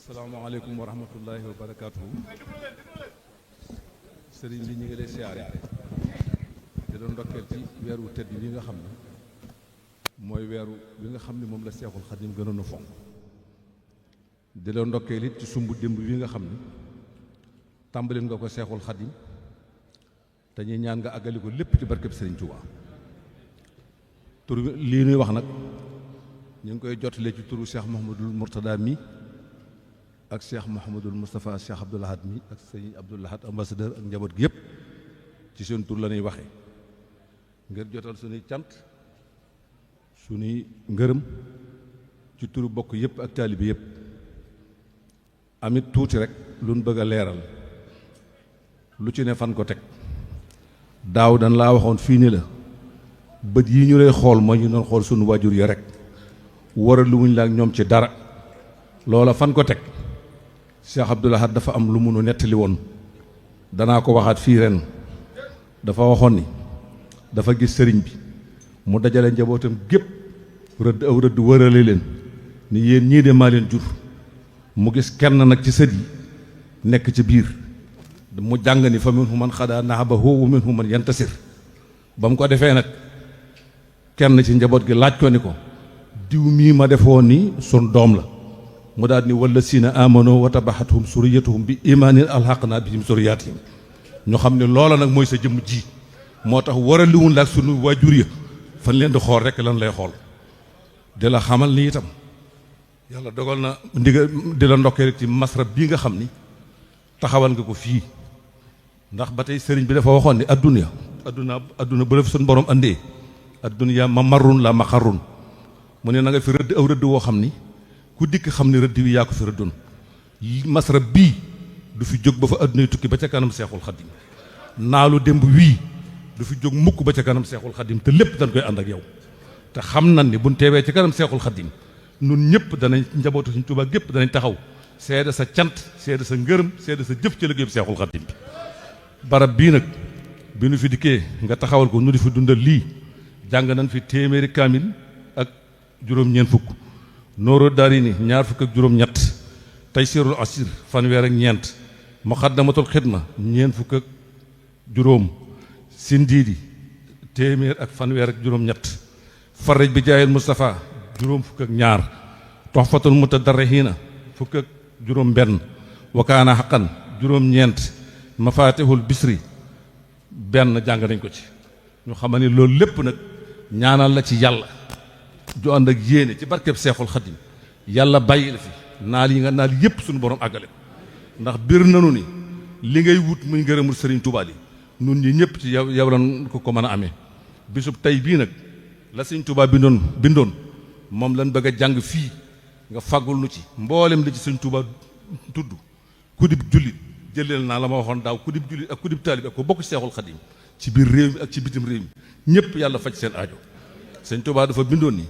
asalaamaaleykum wa rahmatullahi wa barakaatuhu. sëriñ bi ñu ngi lay siyaare di doon ndokkeel ci weeru tedd bi nga xam ne mooy weeru bi nga xam ne moom la seexul xadim gënoon a fonk di doon ndokkeel it ci sumb démb bi nga xam ne tàmbaleen nga ko seexul xadim te ñuy ñaan nga àggali ko lépp ci barkeb sëriñ Tuubaa tur lii nuy wax nag ñu ngi koy jottalee ci turu Cheikh Mouhamadul Mourtada mi ak Cheikh Mouhamadul Moustapha Cheikh Abdoul Ahad mi ak sëñ Abdoul Ahad ambassadeur ak njaboot gi yëpp ci seen tur la ñuy waxee ngir jotal suñuy cant suñuy ngërëm ci turu bokk yëpp ak taalibe yëpp amit tuuti rek luñ bëgg a leeral lu ci ne fan ko teg daaw dañ laa waxoon fii ni la bët yi ñu lay xool mooy ñu doon xool suñu waajur yi rek waral lu muñ la ak ñoom ci dara loola fan ko teg Cheikh Abdoul Ahad dafa am lu munu nettali woon danaa ko waxaat fii ren dafa waxoon ni dafa gis sëriñ bi mu dajale njabootam gépp rëdd aw rëdd wërale leen ni yéen ñii de maa leen jur mu gis kenn nag ci sët yi nekk ci biir mu jàng ni fa minhum man xadaa nahabahu wa minhum man yantasir ba mu ko defee nag kenn ci njaboot gi laaj ko ni ko diw mii ma defoon ni sun doom la mu daal ni wala siina amano wa tabaxatuhum suriyatuhum bi imaanin alxaqna bihim suriyatihim ñu xam ne loola nag mooy sa jëmm ji moo tax waraliwun la ak sunu waajur ya fan leen di xool rek lan lay xool di la xamal ni itam yàlla dogal na ndiga di la ndokkee rek ci masrab bii nga xam ni taxawal nga ko fii ndax ba tey sëriñ bi dafa waxoon ni adduna bu la fi suñu borom andee adduniya ma marrun la ma xarrun mu ne na nga fi rëdd aw rëdd woo xam ni ku dikk xam ne rëdd wi yaa ko fi rëddoon masrab bii du fi jóg ba fa addunay tukki ba ca kanam seexul xadim naalu démb wii du fi jóg mukk ba ca kanam seexul xadim te lépp dañ koy ànd ak yow te xam nan ni buñ teewee ci kanam seexul xadim nun ñëpp danañ njabootu Sëriñ Tuubaa gépp danañ taxaw seede sa cant seede sa ngërëm seede sa jëf ci liggéeyu seexul xadim bi barab bii nag bi nu fi dikkee nga taxawal ko nu di fi dundal lii jàng nañ fi téeméeri kaamil ak juróom-ñeent fukk nooro daari ni ñaar fukk ak juróom-ñett taysirul asir fanweer ak ñeent muqaddamatul xidma ñeent fukk ak juróom sindiidi téeméer ak fanweer ak juróom-ñett faraj bi jaayil Moustapha juróom fukk ak ñaar toxfatul mutadarrihina fukk ak juróom benn wakaana xaqan juróom-ñeent mafatihul bisri benn jàng nañ ko ci ñu xam ne loolu lépp nag ñaanal la ci yàlla ju ànd ak yéene ci barkeb seexul xadim yàlla bàyyi la fi naal yi nga naal yépp suñu borom àggale ndax bir nanu ni li ngay wut muy ngërëmul sëriñ Tuubaa yi nun ñi ñëpp ci yow lan ko mën a amee bisub tey bii nag la sëriñ Tuubaa bindoon moom lan bëgg a jàng fii nga faggul nu ci mboolem li ci sëriñ Tuubaa tudd kudib jullit jëleel naa la ma waxoon daaw kudib jullit ak kudib taalib ak ko bokk ci seexul xadim ci biir réew mi ak ci bitim réew mi ñëpp yàlla faj seen aajo sëriñ Tuubaa dafa bindoon ni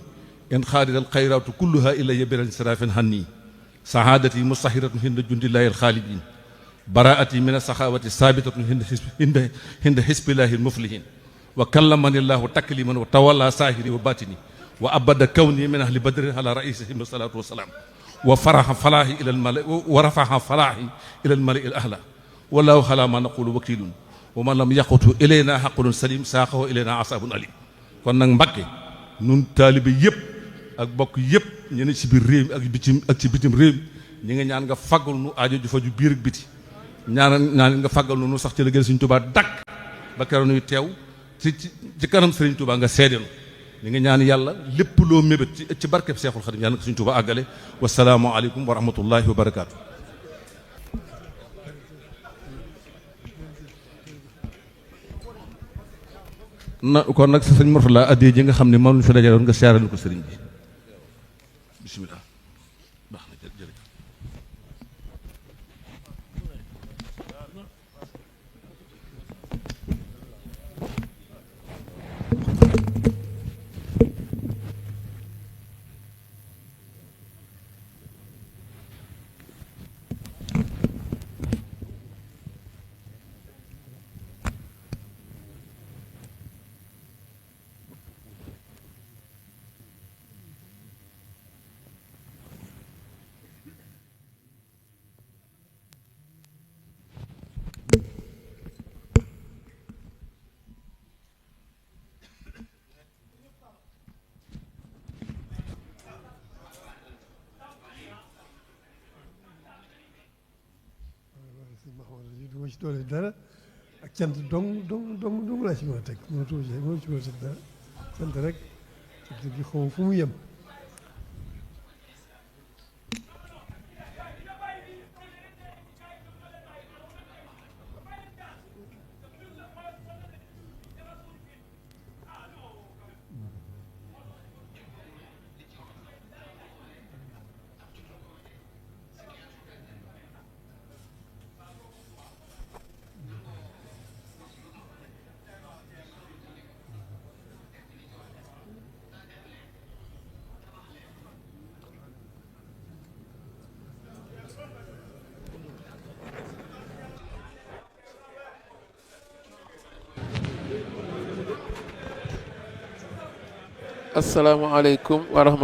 in xaadidal xayraatu kulluha ilayya bilan sirafin hanni sahaadati mustahiratun hinda jundillahi alxaalidin baraati min asaxaawati saabitatun hinda xisbillahi almuflihin wa kallamani llahu takliman wa tawalla saahiri wa batini wa abada kawni min ahli badri ala raisihim salatu wasalaam wa faraxa falaahi ila almala wa rafaxa falaahi ila almala il ahla wallahu xala ma naqulu wakilun wa man lam yaqutu ilayna xaqulun salim saaqahu ilayna asabun alim kon nag Mbàkke nun taalibe yëpp ak bokk yëpp ñu ne ci biir réew mi ak ci bitim réew mi ñi nga ñaan nga faggal nu aajo ju faju biir ak biti ñaan nga faggal nu sax ci liggéey Sëriñ Tuubaa dakk ba keroog nuy teew ci kanam Sëriñ Tuubaa nga seede nu ñi nga ñaan yàlla lépp loo mébét ci barkeb Seexul Xadim yàlla nga Sëriñ Tuubaa àggale wasalaamu aleykum wa rahmatullahi wa barakaatu. kon nag sa sëñ Mourtala addee ji nga xam ne moom lañu fi dajaloon nga saaral ko sëriñ bi bismillah baax na jërëjëf ci doole dara ak cant dong laa ci mën a teg mënu ci mën a teg dara sant rek sant gi xaw fu mu yem. asalaamaaleykum wa rahmatulah.